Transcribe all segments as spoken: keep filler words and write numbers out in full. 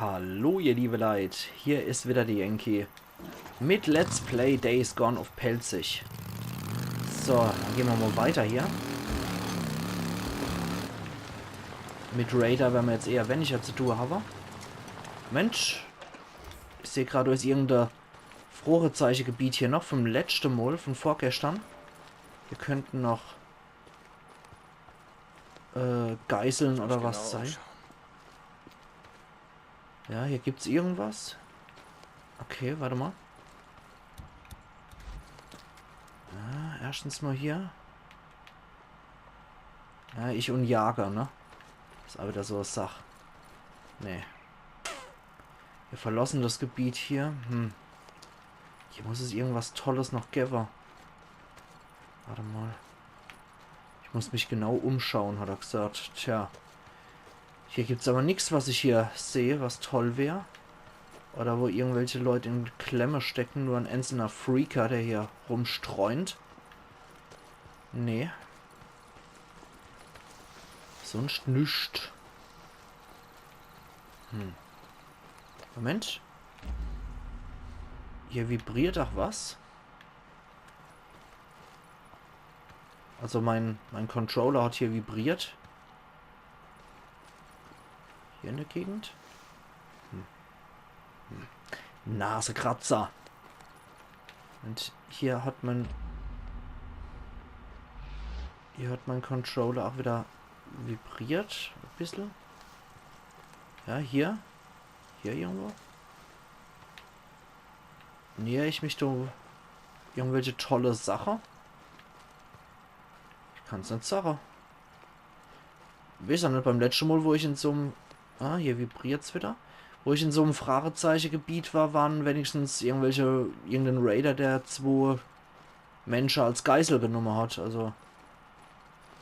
Hallo ihr liebe Leit, hier is wieder de Yankee mit Let's Play Days Gone uff Pälzisch. So, dann gehn mer mol weiter hier. Mit Raider werre mer jetzt eher weniger zu tun hawwe. Mensch, ich seh grad, do is irgend e Frorezeichegebiet hier noch vom letschte Mol, von vorgeschtern. Hier könnten noch äh, Geiseln oder was sei. Ja, hier gibt's irgendwas. Okay, wart mol. Ja, erschtens mol hier. Ja, ich un Jager, ne? Is awwer wieder so e Sach. Nee. Mir verlossen das Gebiet hier. Hm. Hier muss es irgendwas Tolles noch gewwe. Wart mol. Ich muss mich genau umschauen, hat er gesagt. Tja. Hier gibt's awwer nix, was ich hier seh, was toll wär. Oder wo irgendwelche Leit in Klemme stecken, nur en einzelner Freaker, der hier rumstreunt. Nee. Sunscht nix. Hm. Moment. Hier vibriert doch was. Also mein, mein Controller hat hier vibriert. Hier in der Gegend. Hm. Hm. Nasekratzer. Und hier hat mein, hier hat mein Controller auch wieder vibriert. E bissel. Ja, hier. Hier irgendwo. Näher ich mich do irgendwelche tolle Sache? Ich kann's net sage. Weeß aa net, beim letschte Mol, wo ich in so'm, ah, hier vibriert's wieder, wo ich in so'm Fragezeichegebiet war, waren wenigstens irgendwelche, irgenden Raider, der zwo Mensche als Geisel genumme hat. Also,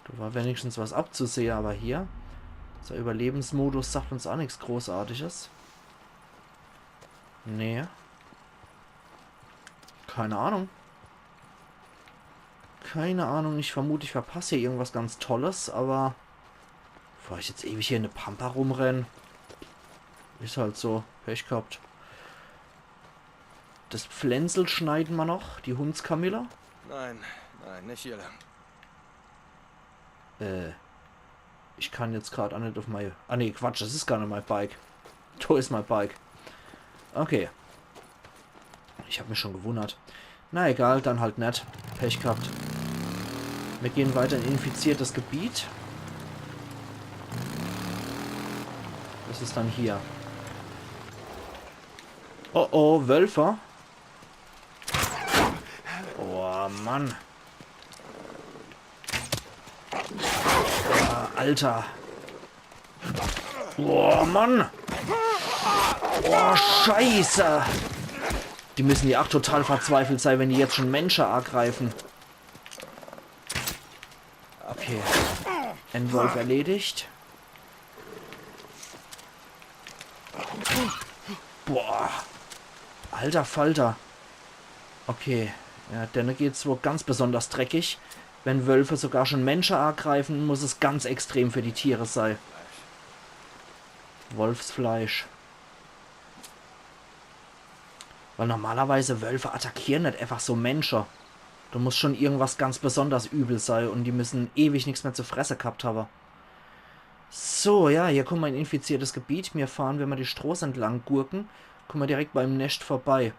do war wenigstens was abzusehe, awwer hier, der Überlebensmodus sagt uns aa nix Großartiges. Nee. Keine Ahnung. Keine Ahnung, ich vermut, ich verpass hier irgendwas ganz Tolles, awwer bevor ich jetzt ewig hier in de Pampa rumrenn, is halt so, Pech gehabt. Das Pflänzel schneide mer noch, die Hundskamille. Nein, nein, nicht hier lang. Äh, ich kann jetzt grad aa net uff mei, ah nee, Quatsch, das is gar net mei Bike. Do is mei Bike. Okay. Ich hab mich schon gewundert. Na egal, dann halt net. Pech gehabt. Mir gehn weiter in infiziertes Gebiet. Was is dann hier? Oh oh, Wölfe. Oh Mann. Ah, Alter. Oh Mann. Oh, Scheiße. Die müssen ja aa total verzweifelt sei, wenn die jetzt schon Mensche agreifen. Okay. En Wolf erledigt. Boah. Alter Falter. Okay. Ja, denne geht's wohl ganz besonders dreckig. Wenn Wölfe sogar schon Mensche agreifen, muss es ganz extrem für die Tiere sei. Wolfsfleisch. Weil normalerweise Wölfe attackieren net einfach so Mensche. Do muss schon irgendwas ganz besonders übel sei und die müssen ewig nix mehr zu fresse gehabt habe. So, ja, hier kummen mer in infiziertes Gebiet. Mir fahren, wenn mer die Stroß entlang gurken, kummen mer direkt beim Nescht vorbei.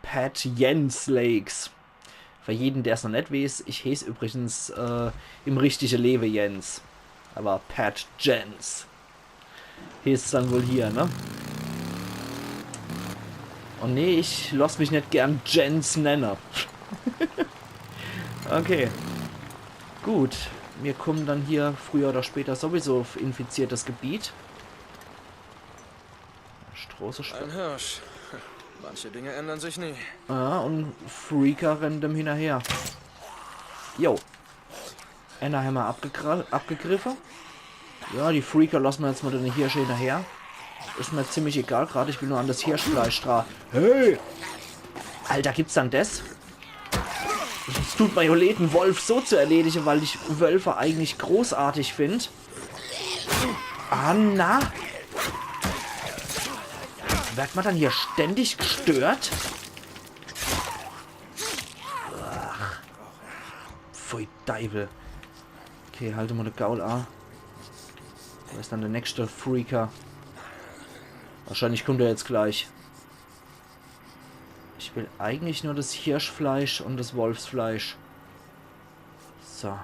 Pat Jens Lakes. Für jeden, der's noch net weeß, ich heeß übrigens, äh, im richtige Lewe Jens. Aber Pat Jens. Heeßt's dann wohl hier, ne? Oh nee, ich lass mich net gern Jens nenne. Okay. Gut. Mir kummen dann hier früher oder später sowieso uff infiziertes Gebiet. Stroße Sp- Ein Hirsch. Manche Dinge ändern sich nie. Ja, und Freaker rennen dem hinnerher. Jo. Enner hämmer abgegra- abgegriffe. Ja, die Freaker lassen mer jetzt mol den Hirsch hinnerher. Is mer ziemlich egal, grad ich will nur an das Hirschfleisch dra. Hey! Alter, gibt's dann das? Es tut mer jo leed, en Wolf so zu erledige, weil ich Wölfe eigentlich großartig find. Ah, na? Werd ma dann hier ständig gestört? Ach. Pfui Deiwel. Okay, halt mol de Gaul a. Wo is dann de nächste Freaker? Wahrscheinlich kummt er jetzt gleich. Ich will eigentlich nur das Hirschfleisch und das Wolfsfleisch. So.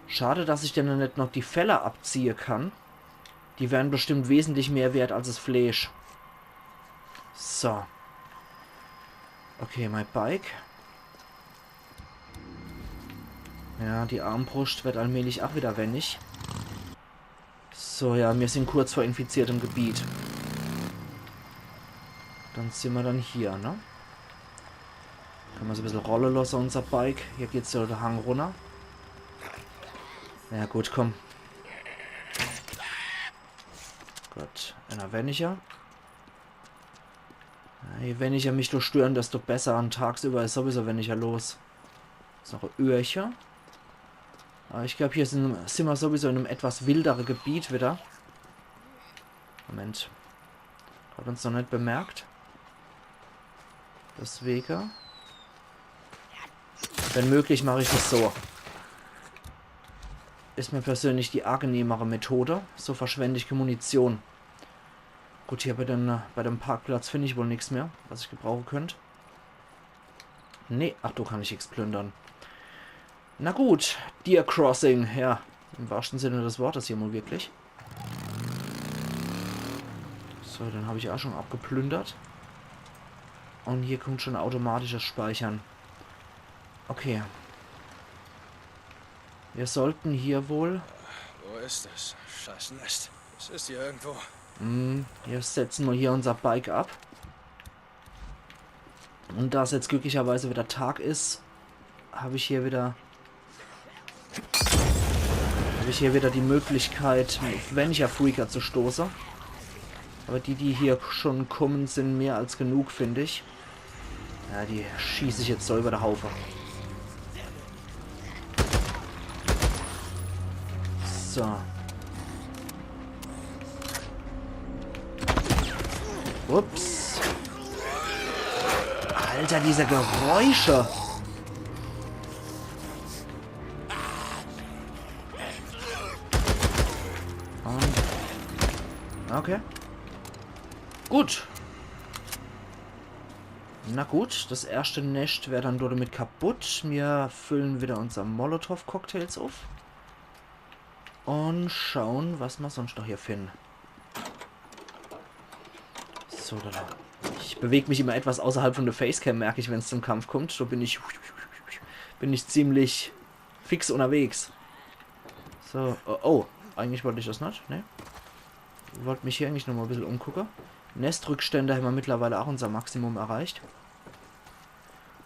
Schade, dass ich dann net noch die Feller abziehe kann. Die wären bestimmt wesentlich mehr wert als das Fleisch. So. Okay, mein Bike. Ja, die Armbruscht werd allmählich ach wieder wennig. So, ja, mir sin kurz vor infiziertem Gebiet. Dann sin ma dann hier, ne? Kann ma's e bissel rolle losse, unser Bike. Hier geht's jo de Hang runner. Ja gut, komm. Gut, einer weniger. Ja, je weniger mich do stören, desto besser. Un tagsüber is sowieso weniger los. Is noch e Öhrche. Aber ich glaub, hier sin, sin ma sowieso in em etwas wildere Gebiet wieder. Moment. Hat uns noch net bemerkt. Deswege. Wenn möglich, mach ich das so. Is mir persönlich die angenehmere Methode. So verschwend ich kä Munition. Gut, hier bei dem, äh, bei dem Parkplatz find ich wohl nix mehr, was ich gebrauche könnt. Nee, ach, do kann ich nix plündern. Na gut, Deer Crossing, ja. Im wahrschte Sinne des Wortes hier mol wirklich. So, den hab ich ach schon abgeplündert. Un hier kummt schon automatisches Speichern. Okay. Mir sollten hier wohl... Wo ist das Scheißnest? Es ist hier irgendwo. Hm, hier setzen ma hier unser Bike ab. Un da's jetzt glücklicherweise wieder Tag is, hab ich hier wieder, hab ich hier wieder die Möglichkeit, uff weniger Freaker zu stoße. Aber die, die hier schon kummen, sin mehr als genug, find ich. Ja, die schieß ich jetzt so über de Haufe. So. Ups. Alter, diese Geräusche. Un, okay. Gut. Na gut, das erschte Nescht wär dann domit kaputt. Mir füllen wieder unser Molotow-Cocktails uff. Un schauen, was ma sonst noch hier finden. So, dann. Ich beweg mich immer etwas außerhalb von der Facecam, merk ich, wenn's zum Kampf kummt. So bin ich, bin ich ziemlich fix unterwegs. So, oh, oh, eigentlich wollt ich das net, ne? Wollt mich hier eigentlich noch mol e bissel umgucke. Nestrückstände hämmer mittlerweile ach unser Maximum erreicht.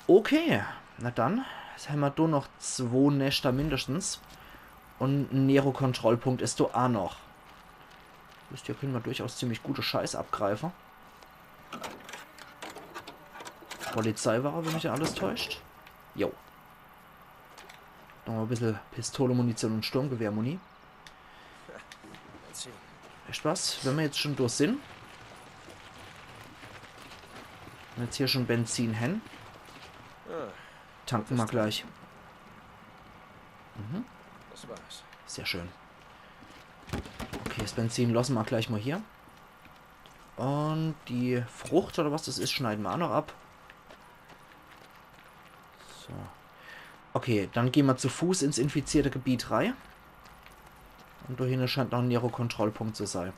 Okay, na dann, jetzt hämmer do noch zwo Neschter mindestens. Un en Nero-Kontrollpunkt is do ach noch. Das hier könne mer durchaus ziemlich gute Scheiß abgreife. Polizeiwache, wenn mich net alles täuscht. Jo. Noch mol e bissel Pistole, Munition un Sturmgewehr-Muni. Benzin. Weescht was? Wenn mer jetzt schon do sin. Wenn mer jetzt hier schon Benzin hän. Ah, tanke mer gleich. Mhm. Das war's. Sehr schön. Okay, das Benzin losse mer gleich mol hier. Un die Frucht oder was das is, schneide mer ach noch ab. So. Okay, dann gehn mer zu Fuß ins infizierte Gebiet rei. Un do hinne scheint noch en Nero-Kontrollpunkt zu sei.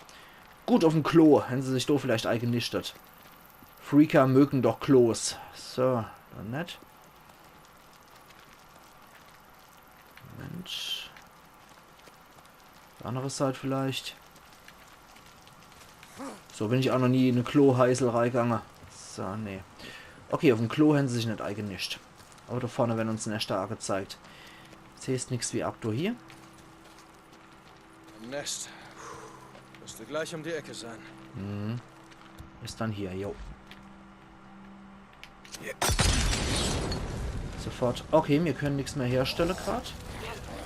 Gut, uffm Klo. Hän se sich do vielleicht eigenischtet. Freaker mögen doch Klos. So, dann net. Moment. Die annere Seit vielleicht. So bin ich ach noch nie in e Kloheisel reigange. So, nee. Okay, uffm Klo hän se sich net eigenischt. Aber do vorne werre uns Neschter agezeigt. Des heeßt nix wie ab do hier. Ein Nest. Müsste gleich um die Ecke sein. Mhm. Is dann hier, jo. Sofort. Okay, mir können nix mehr herstelle grad.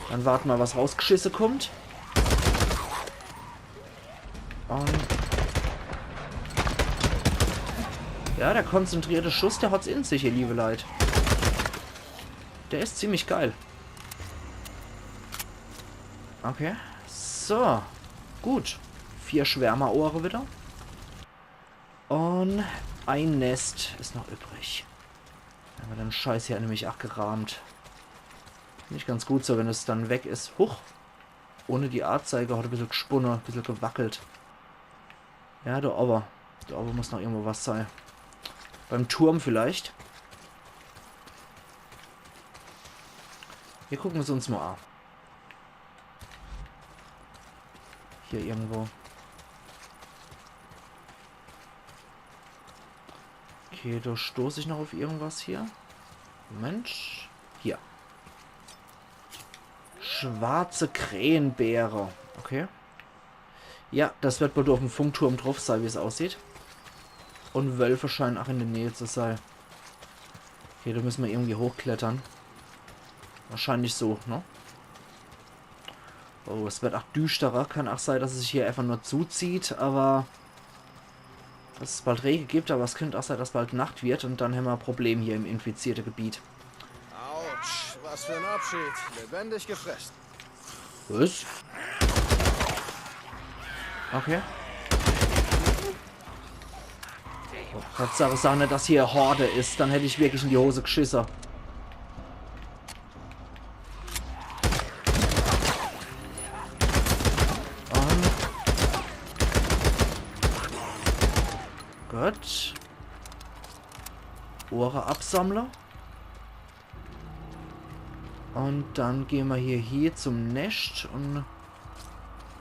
Dann warte mer, was rausgschisse kummt. Un Ja, der konzentrierte Schuss, der hat's in sich, ihr liebe Leit. Der is ziemlich geil. Okay. So. Gut. Vier Schwärmerohre wieder. Un ein Nest is noch übrig. Dann hämmer den Scheiß hier nämlich ach gerahmt. Find ich ganz gut so, wenn es dann weg is. Huch. Ohne die Anzeige hat e bissel gspunne, e bissel gewackelt. Ja, do owwe. Do owwe muss noch irgendwo was sei. Beim Turm vielleicht. Hier gucke mer's uns mol a. Hier irgendwo. Okay, do stoß ich noch uff irgendwas hier. Moment. Hier. Schwarze Krähenbeere. Okay. Ja, das wird wohl uffm Funkturm druff sei, wie's aussieht. Un Wölfe scheinen ach in de Näh zu sei. Okay, do müsse mer irgendwie hochklettere. Wahrscheinlich so, ne? Oh, es wird ach düschterer. Kann ach sei, dass es sich hier einfach nur zuzieht, awwer dass es bald Rege gibt, awwer es könnt ach sei, dass bald Nacht wird un dann hämmer e Problem hier im infizierte Gebiet. Autsch, was für ein Abschied. Lebendig gefressen. Was? Okay. Hauptsache, sag net, dass hier Horde is. Dann hätt ich wirklich in die Hose gschisse. Un gut. Ohre absammle. Un dann gehn mer hier, hier zum Nescht un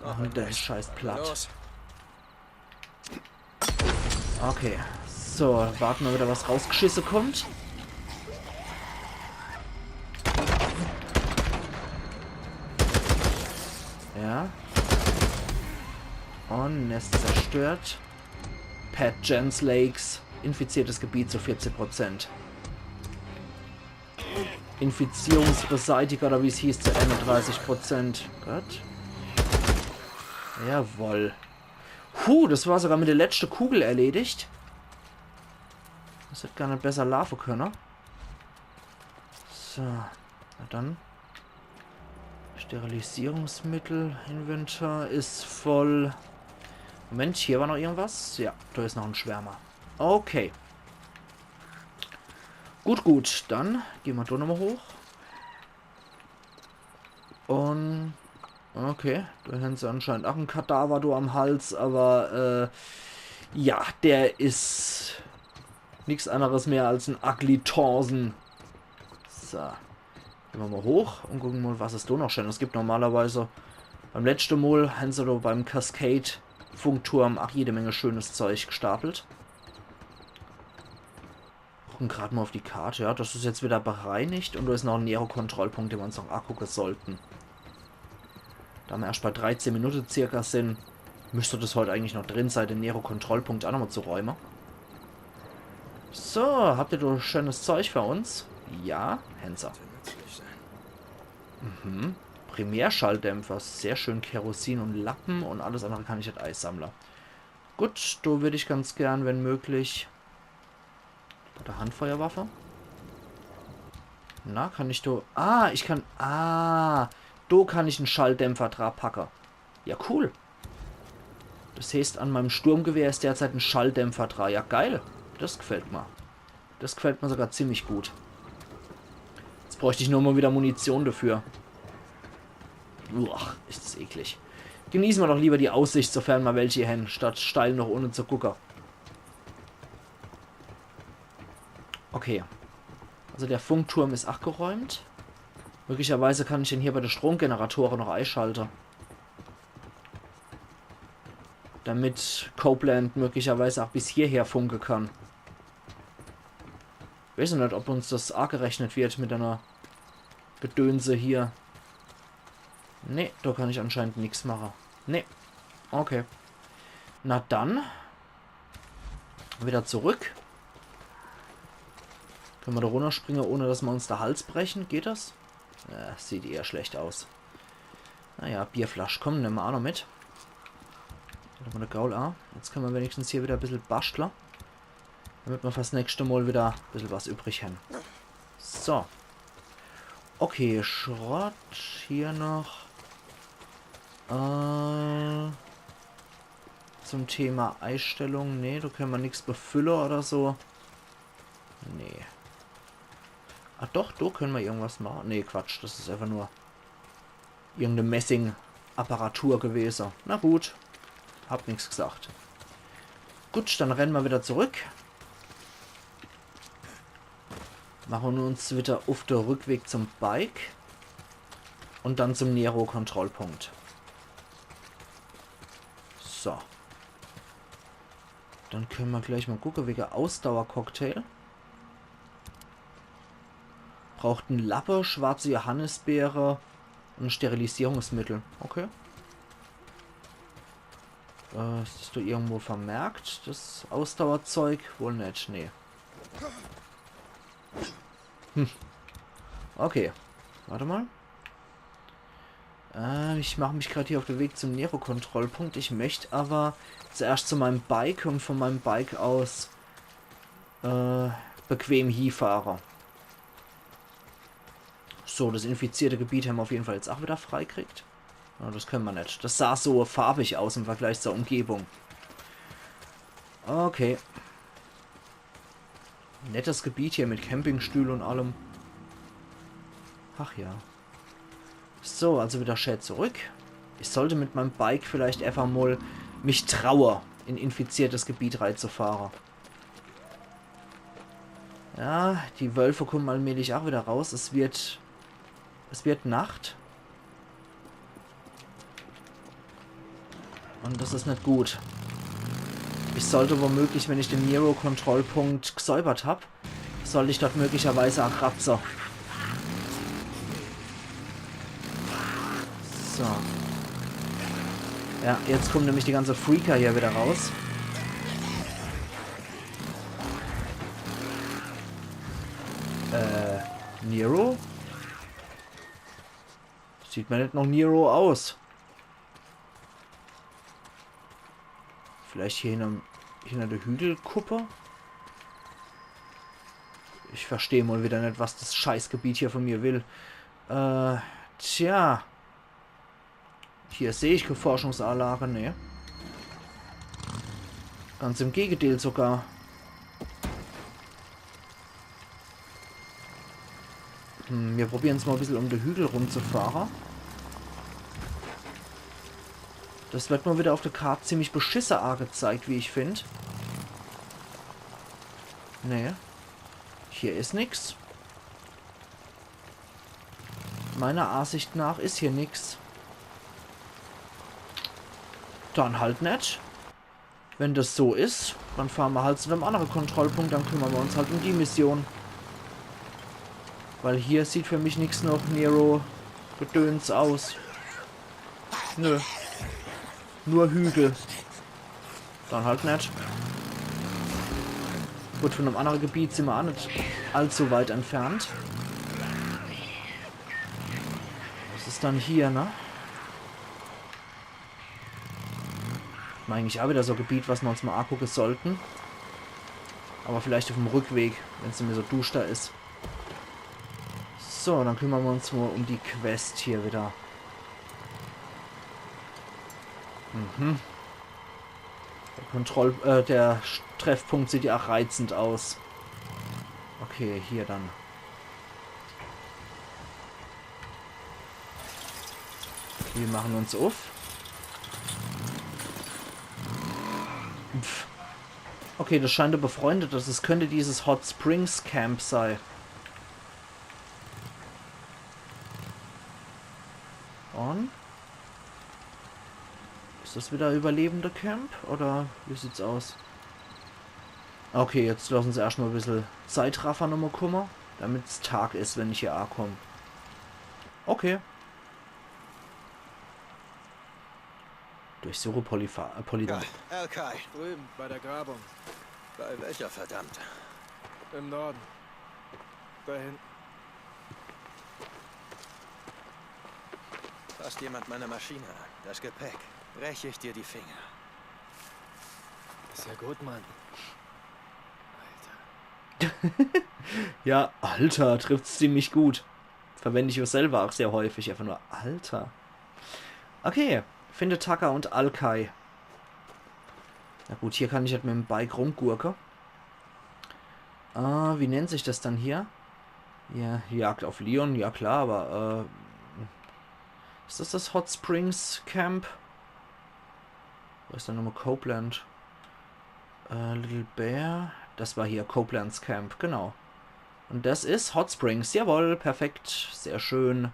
mache den Scheiß platt. Los. Okay, so, warte mer wieder, was rausgschisse kommt. Ja. Un Nest zerstört. Pat Jens Lakes. Infiziertes Gebiet zu vierzig Prozent. Infizierungsbeseitiger, oder wie's hieß, zu einunddreißig Prozent. Gut. Jawoll. Puh, das war sogar mit de letschte Kugel erledigt. Das hätt gar net besser laafe könne. So, na dann. Sterilisierungsmittel, Inventar is voll. Moment, hier war noch irgendwas. Ja, do is noch en Schwärmer. Okay. Gut, gut, dann gehn mer do nochmol hoch. Un okay, do hän se anscheinend ach en Kadaver do am Hals, awwer äh, ja, der is nix anneres mehr als en Ugly Tarzan. So, gehn mer mol hoch un gucke mol, was es do noch Scheenes gibt. Normalerweis, beim letschte Mol hän se do beim Cascade-Funkturm ach jede Menge scheenes Zeug gestapelt. Gucke grad mol uff die Kart. Ja, das is jetzt wieder bereinigt un do is noch en Nero-Kontrollpunkt, den mer uns noch agucke sollten. Do mer erscht bei dreizehn Minute circa sin, müsst das heut eigentlich noch drin sei, den Nero-Kontrollpunkt ach nochmol zu räume. So, habt ihr do scheenes Zeug für uns? Ja, hän se. Mhm. Primärschalldämpfer, sehr schön. Kerosin un Lappe un alles annere kann ich net eisammle. Gut, do würd ich ganz gern, wenn möglich, bei de Handfeuerwaffe. Na, kann ich do... Ah, ich kann... Ah, do kann ich en Schalldämpfer dra packe. Ja, cool. Das heeßt, an meim Sturmgewehr is derzeit en Schalldämpfer dra. Ja, geil. Das gfällt mer. Das gfällt mer sogar ziemlich gut. Jetzt bräucht ich nur mol wieder Munition dafür. Uah, is das eklig. Genieße mer doch lieber die Aussicht, sofern mer welche hän, statt steil noch unne zu gucke. Okay. Also der Funkturm is ach geräumt. Möglicherweise kann ich den hier bei de Stromgeneratore noch eischalte. Damit Copeland möglicherweise ach bis hierher funke kann. Weeß ich net, ob uns das agerechnet wird mit ener Gedönse hier. Nee, do kann ich anscheinend nix mache. Nee. Okay. Na dann. Wieder zurück. Könne mer do runnerspringe, ohne dass mer uns de Hals brechen? Geht das? Äh, sieht eher schlecht aus. Naja, Bierflasch, komm, nemme mer ach noch mit. Nochmol de Gaul a. Jetzt könne mer wenigstens hier wieder e bissel baschtle. Damit mer fürs nächste Mol wieder e bissel was übrig hän. So. Okay, Schrott hier noch. Äh, zum Thema Eistellung. Nee, do kenne mer nix befülle oder so. Nee. Ah doch, do kenne mer irgendwas mache. Nee, Quatsch, das is einfach nur irgend e Messing-Apparatur gewese. Na gut, hab nix gesagt. Gut, dann renne mer wieder zurück. Mache uns wieder uff de Rückweg zum Bike. Un dann zum Nero-Kontrollpunkt. So. Dann kenne mer gleich mol gucke, wege Ausdauercocktail. Braucht en Lappe, schwarze Johannisbeere un e Sterilisierungsmittel. Okay. Äh, is das do irgendwo vermerkt, das Ausdauerzeug? Wohl net, nee. Hm. Okay. Wart mol. Äh, ich mach mich grad hier uff de Weg zum Nero-Kontrollpunkt. Ich möcht awwer zuerscht zu meim Bike un von meim Bike aus, äh, bequem hiefahre. So, das infizierte Gebiet hän mer uff jeden Fall jetzt ach wieder freikriegt. Ja, das kenne mer net. Das sah so farbig aus im Vergleich zur Umgebung. Okay. Nettes Gebiet hier mit Campingstühl un allem. Ach ja. So, also wieder schä zurück. Ich sollt mit meim Bike vielleicht einfach mol mich traue, in infiziertes Gebiet reizufahre. Ja, die Wölfe kumme allmählich ach wieder raus. Es wird, es wird Nacht. Un das is net gut. Ich sollt womöglich, wenn ich de Nero-Kontrollpunkt gesäubert hab, sollt ich dort möglicherweise ach ratze. So. Ja, jetzt kummen nämlich die ganze Freaker hier wieder raus. Äh, Nero? Sieht mer net noch Nero aus. Vielleicht hier hinner, hinner de Hügelkuppe? Ich versteh mol wieder net, was das Scheißgebiet hier von mir will. Äh, tja. Hier seh ich kä Forschungsanlage, nee. Ganz im Gegendeel sogar. Hm, mir probieren's mol e bissel um de Hügel rumzufahre. Das wird mer wieder uff de Kart ziemlich beschisse agezeigt, wie ich find. Nee. Hier is nix. Meiner Ansicht nach is hier nix. Dann halt net. Wenn das so is, dann fahre mer halt zu dem annere Kontrollpunkt, dann kümmere mer uns halt um die Mission. Weil hier sieht für mich nix noch Nero-Gedöns aus. Nö. Nur Hügel. Dann halt net. Gut, von dem annere Gebiet sin mer ach net allzu weit entfernt. Was is dann hier, ne? War eigentlich ach wieder so e Gebiet, was mer uns mol agucke sollten. Aber vielleicht uff'm Rückweg, wenn's nimmi so duschter is. So, dann kümmere mer uns mol um die Quest hier wieder. Mhm. Der Kontroll-, äh, der Sch-, Treffpunkt sieht ja ach reizend aus. Okay, hier dann. Wir machen uns uff. Pff. Okay, das scheint e befreundetes. Es könnte dieses Hot Springs Camp sei. Und? Is das wieder e Überlebende-Camp? Oder wie sieht's aus? Okay, jetzt lass uns erscht mol e bissel Zeitraffer nochmol kumme, damit's Tag is, wenn ich hier akomm. Okay. Durchsuche Polyfa-, äh, Poly- Ja, Alkai. Drüben, bei der Grabung. Bei welcher, verdammt? Im Norden. Da hinten. Fasst jemand meine Maschine an, das Gepäck, breche ich dir die Finger. Is ja gut, Mann. Ja, Alter, trifft's ziemlich gut. Verwend ich jo selwer ach sehr häufig. Einfach nur Alter. Okay, finde Tucker und Alkai. Na gut, hier kann ich halt mit em Bike rumgurke. Äh, wie nennt sich das dann hier? Ja, Jagd auf Leon, ja klar, aber, äh, is das das Hot Springs Camp? Wo is dann nochmal Copeland? Äh, Little Bear. Das war hier Copelands Camp, genau. Und das is Hot Springs, jawohl, perfekt, sehr schön.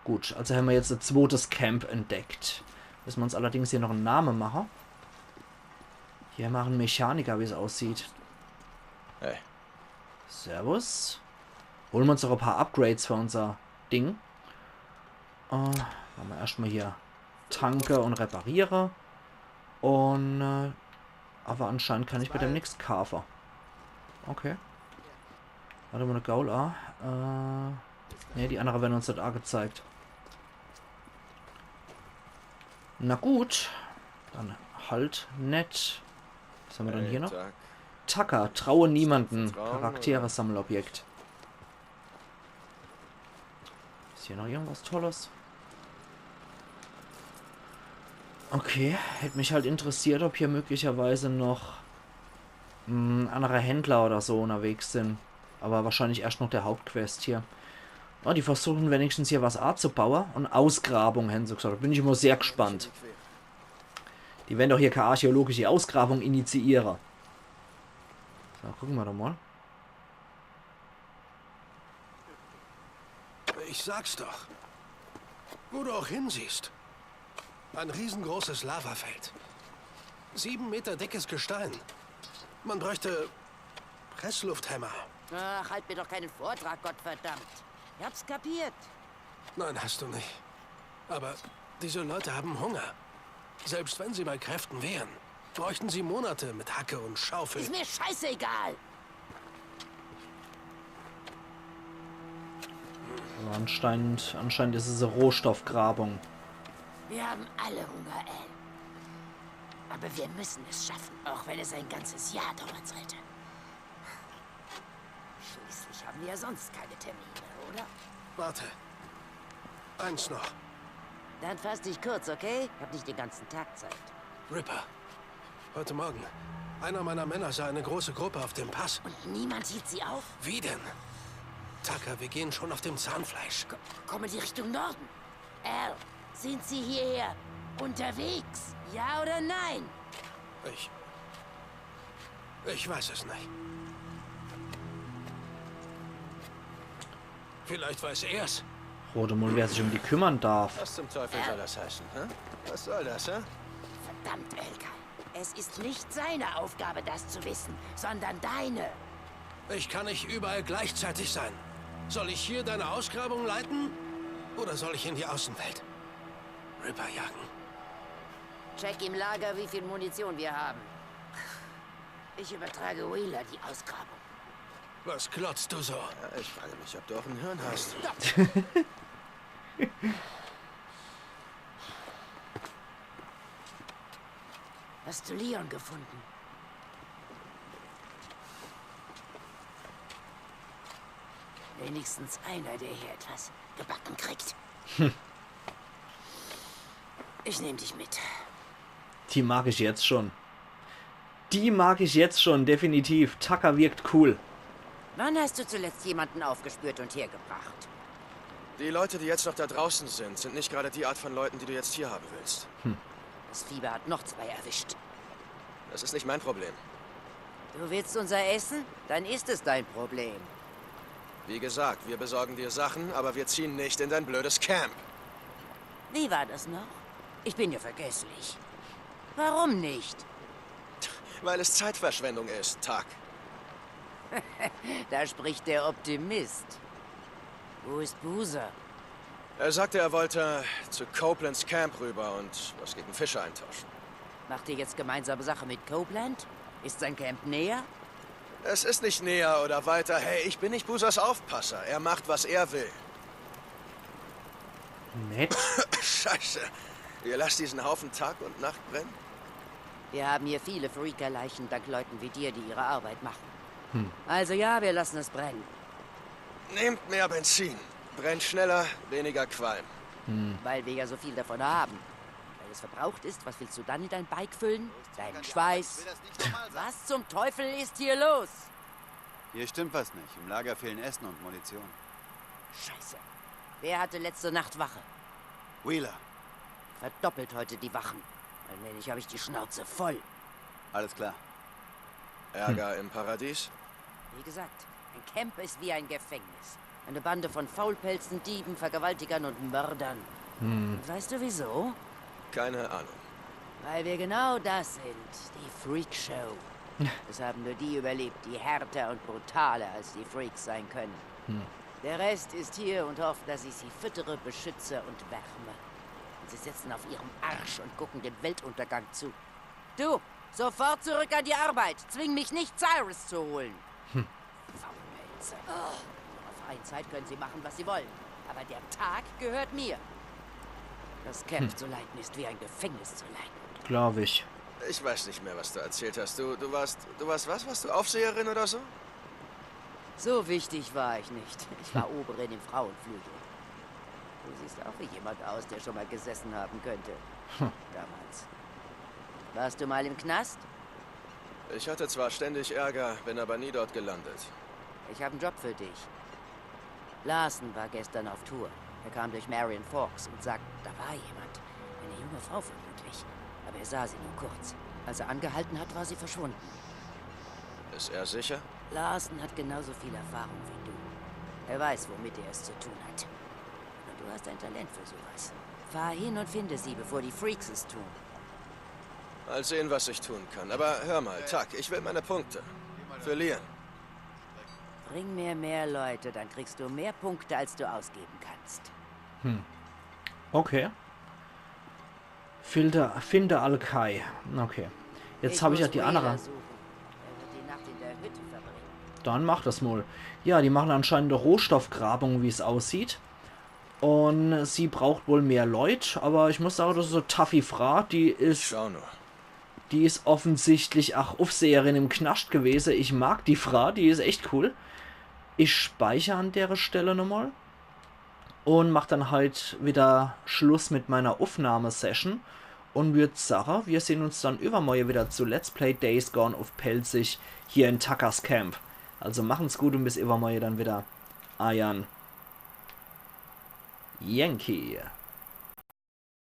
Gut, also hämmer jetzt e zwotes Camp entdeckt. Müsse mer uns allerdings hier noch en Name mache. Hier hämmer en Mechaniker, wie's aussieht. Hey. Servus. Hole mer uns noch e paar Upgrades für unser Ding. Äh, mache mer erschtmal hier Tanke und repariere. Und, äh, aber anscheinend kann ich bei dem nix kaafe. Okay. Wart emol, e Gaul, ah. Äh, ne, die annere werre uns net agezeigt. Na gut. Dann halt net. Was hämmer dann hier noch? Tag. Tucker, traue niemanden. Vertrauen, Charaktere-Sammelobjekt. Is hier noch irgendwas Tolles? Okay, hätt mich halt interessiert, ob hier möglicherweise noch, mm, annere Händler oder so unterwegs sin. Aber wahrscheinlich erscht noch der Hauptquest hier. Oh, die versuche wenigstens hier was azubaue. Und Ausgrabung, hän se gesagt. Da bin ich immer sehr gespannt. Die werre doch hier kä archäologische Ausgrabung initiiere. So, gucke mer doch mal. Ich sag's doch. Wo du auch hinsiehst. Ein riesengroßes Lavafeld. Sieben Meter dickes Gestein. Man bräuchte Presslufthämmer. Ach, halt mir doch keinen Vortrag, Gottverdammt. Ich hab's kapiert. Nein, hast du nicht. Aber diese Leute haben Hunger. Selbst wenn sie bei Kräften wären, bräuchten sie Monate mit Hacke und Schaufel. Ist mir scheißegal. Aber anscheinend, anscheinend is es e Rohstoffgrabung. Wir haben alle Hunger, Al. Aber wir müssen es schaffen, auch wenn es ein ganzes Jahr dauern sollte. Schließlich haben wir ja sonst keine Termine, oder? Warte. Eins noch. Dann fass dich kurz, okay? Ich hab nicht den ganzen Tag Zeit. Ripper. Heute Morgen. Einer meiner Männer sah eine große Gruppe auf dem Pass. Und niemand hielt sie auf? Wie denn? Tucker, wir gehen schon auf dem Zahnfleisch. Kommen sie Richtung Norden? Al, sind sie hierher unterwegs? Ja oder nein? Ich. Ich weiß es nicht. Vielleicht weiß er's. Rode Mul, wer sich um die kümmern darf. Was zum Teufel soll das heißen, hä? Was soll das, hä? Verdammt, Elka. Es ist nicht seine Aufgabe, das zu wissen, sondern deine. Ich kann nicht überall gleichzeitig sein. Soll ich hier deine Ausgrabung leiten? Oder soll ich in die Außenwelt Ripper jagen? Check im Lager, wie viel Munition wir haben. Ich übertrage Wheeler die Ausgrabung. Was glotzt du so? Ja, ich frage mich, ob du auch ein Hirn hast. Hast du Leon gefunden? Wenigstens einer, der hier etwas gebacken kriegt. Ich nehm dich mit. Die mag ich jetzt schon. Die mag ich jetzt schon, definitiv. Tucker wirkt cool. Wann hast du zuletzt jemanden aufgespürt und hergebracht? Die Leute, die jetzt noch da draußen sind, sind nicht gerade die Art von Leuten, die du jetzt hier haben willst. Das Fieber hat noch zwei erwischt. Das ist nicht mein Problem. Du willst unser Essen? Dann ist es dein Problem. Wie gesagt, wir besorgen dir Sachen, aber wir ziehen nicht in dein blödes Camp. Wie war das noch? Ich bin ja vergesslich. Warum nicht? Weil es Zeitverschwendung ist, Tuck. Da spricht der Optimist. Wo ist Boozer? Er sagte, er wollte zu Copelands Camp rüber und was gegen Fische eintauschen. Macht ihr jetzt gemeinsam Sache mit Copeland? Ist sein Camp näher? Es ist nicht näher oder weiter. Hey, ich bin nicht Boozers Aufpasser. Er macht, was er will. Nett. Scheiße. Ihr lasst diesen Haufen Tag und Nacht brennen? Wir haben hier viele Freaker-Leichen dank Leuten wie dir, die ihre Arbeit machen. Also ja, wir lassen es brennen. Nehmt mehr Benzin. Brennt schneller, weniger Qualm. Weil wir ja so viel davon haben. Wenn es verbraucht ist, was willst du dann in dein Bike füllen? Deinen Schweiß? Was zum Teufel ist hier los? Hier stimmt was nicht. Im Lager fehlen Essen und Munition. Scheiße. Wer hatte letzte Nacht Wache? Wheeler, Verdoppelt heute die Wachen. Allmählich habe ich die Schnauze voll. Alles klar. Ärger im Paradies? Wie gesagt, ein Camp ist wie ein Gefängnis. Eine Bande von Faulpelzen, Dieben, Vergewaltigern und Mördern. Und weißt du wieso? Keine Ahnung. Weil wir genau das sind. Die Freakshow. Es haben nur die überlebt, die härter und brutaler als die Freaks sein können. Der Rest ist hier und hofft, dass ich sie füttere, beschütze und wärme. Und sie sitzen auf ihrem Arsch und gucken dem Weltuntergang zu. Du, sofort zurück an die Arbeit. Zwing mich nicht, Cyrus zu holen. Faulpelze. Auf eine Zeit können sie machen, was sie wollen. Aber der Tag gehört mir. Das Camp zu leiten ist wie ein Gefängnis zu leiten. Glaub ich. Ich weiß nicht mehr, was du erzählt hast. Du, du warst, du warst was? Warst du Aufseherin oder so? So wichtig war ich nicht. Ich war Oberin im Frauenflügel. Du siehst auch wie jemand aus, der schon mal gesessen haben könnte. Damals. Warst du mal im Knast? Ich hatte zwar ständig Ärger, bin aber nie dort gelandet. Ich habe einen Job für dich. Larsen war gestern auf Tour. Er kam durch Marion Forks und sagt, da war jemand. Eine junge Frau vermutlich. Aber er sah sie nur kurz. Als er angehalten hat, war sie verschwunden. Ist er sicher? Larsen hat genauso viel Erfahrung wie du. Er weiß, womit er es zu tun hat. Und du hast ein Talent für sowas. Fahr hin und finde sie, bevor die Freaks es tun. Mal sehen, was ich tun kann. Aber hör mal, Tuck, ich will meine Punkte. Für Lian. Bring mir mehr Leute, dann kriegst du mehr Punkte, als du ausgeben kannst. Okay. Filter, finde Alkai. Okay. Jetzt habe ich ja muss die Wheeler andere. Suchen. Er wird die Nacht in der Hütte verbringen. Dann mach das mal. Ja, die machen anscheinend eine Rohstoffgrabung, wie es aussieht. Und sie braucht wohl mehr Leut, aber ich muss sagen, das ist so Taffy Fra, die ist, Schau nur. die ist offensichtlich auch Aufseherin im Knascht gewesen. Ich mag die Fra, die ist echt cool. Ich speichere an der Stelle nochmal und mach dann halt wieder Schluss mit meiner Aufnahmesession und würd sagen, wir sehen uns dann übermorgen wieder zu Let's Play Days Gone auf Pälzisch hier in Tuckers Camp. Also machen's gut und bis übermorgen dann wieder. Eiern Yankee.